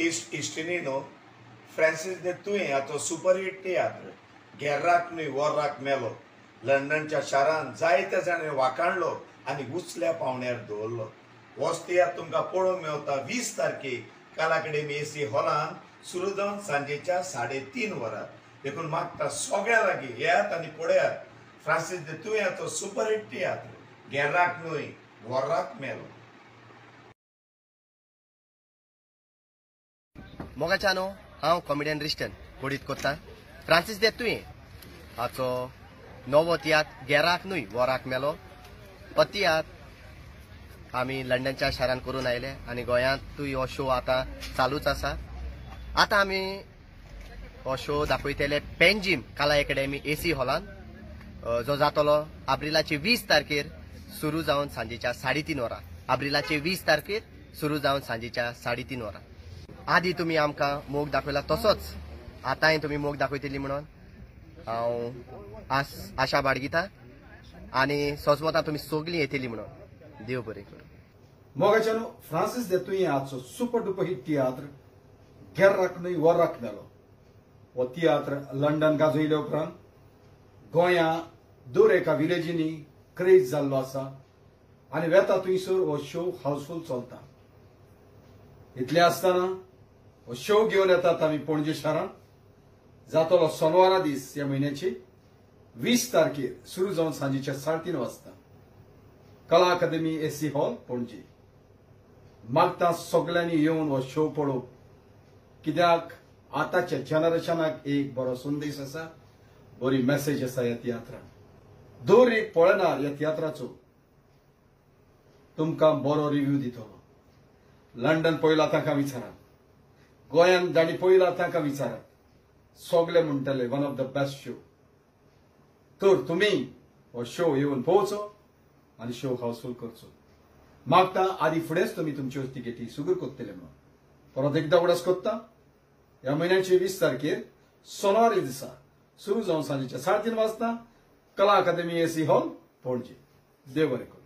इश्ट इश्टिणीनो, फ्रांसीस दे तुयें हाचो सुपरहिट तियात्र गेर्राक न्हय वोर्राक मेलो लंडनच्या शारान जायत्या जाणांनी वाखाणलो आनी उचल्या पावण्यार दवरलो. होच तियात्र तुमकां पळोवंक मेवता 20 तारखेक कला अकादमी एसी हॉलान सुरू जावन सांजेच्या 3:30 वरां. देखून मागता सगळ्या लागीं येयात आनी पळयात फ्रांसीस दे तुयें हाचो सुपरहिट तियात्र गेर्राक न्हय वोर्राक मेलो. मोगाच्यानो, हांव कॉमेडियन रिश्टन कोडीत कोत्ता. फ्रांसीस दे तुयें हाचो नवो तियात्र गेराक न्हय वोराक मेलो हो तियात्र आमी लंडनच्या शारान करून आयले आनी गोंयांतूय हो शो आतां चालूच आसा. आतां आमी हो शो दाखयतले पेंजीम कला अकादमी एसी हॉलान, जो जातलो आब्रिलाचे 20 तारखेर सुरू जावन सांजेच्या 3:30 वरां. आब्रिलाचे 20 तारखेर सुरू जावन सांजेच्या 3:30 वरां. आदी तुमी आमकां मोग दाखयला तसोच आतांय तुमी मोग दाखयतली म्हणून हांव आशा बाळगिता आनी सोजमतां तुमी सगळीं येतली म्हणून. देव बरें करूं. मोगाच्यानो, फ्रांसीस दे तुयें हाचो सुपर डुपर हिट तियात्र गेर्राक न्हय वोर्राक मेलो हो तियात्र लंडन गाजयले उपरांत गोंया दर एका विलेजींनी क्रेज जाल्लो आसा आनी वेता थंयसर हो शो हाऊसफूल चलता. इतलें आसतना हो शो घेवन येतात आमी पणजे शारांत. जातलो सोनवारा दीस ह्या म्हयन्याची 20 तारखेर सुरू जावन सांजेच्या 3:30 वाजता कला अकादमी एसी हॉल पणजी. मागता सगळ्यांनी येवन हो शो पळोवप, कित्याक आतांच्या जनरेशनाक एक बरो संदेश आसा, बरी मॅसेज आसा ह्या तियात्रान. दर एक पळयणार ह्या तियात्राचो तुमकां बरो रिव्यू दितलो. लंडन पळयला तांकां विचारात, गोंयांत जांणी पळयला तांकां विचारात, सगळे म्हणटले one of the best show. तर तुमी हो शो येवन पळोवचो आनी शो हाऊसफूल करचो. मागता आदी फुडेंच तुमी तुमच्यो तिकेटी सुगूर करतले म्हणून परत एकदां उडास कोत्ता. ह्या म्हयन्याचे 20 तारखेर सोनवारी दिसा सुरू जावन सांजेच्या 3:30 वाजता कला अकादमी एसी हॉल पणजी. देव बरें करूं.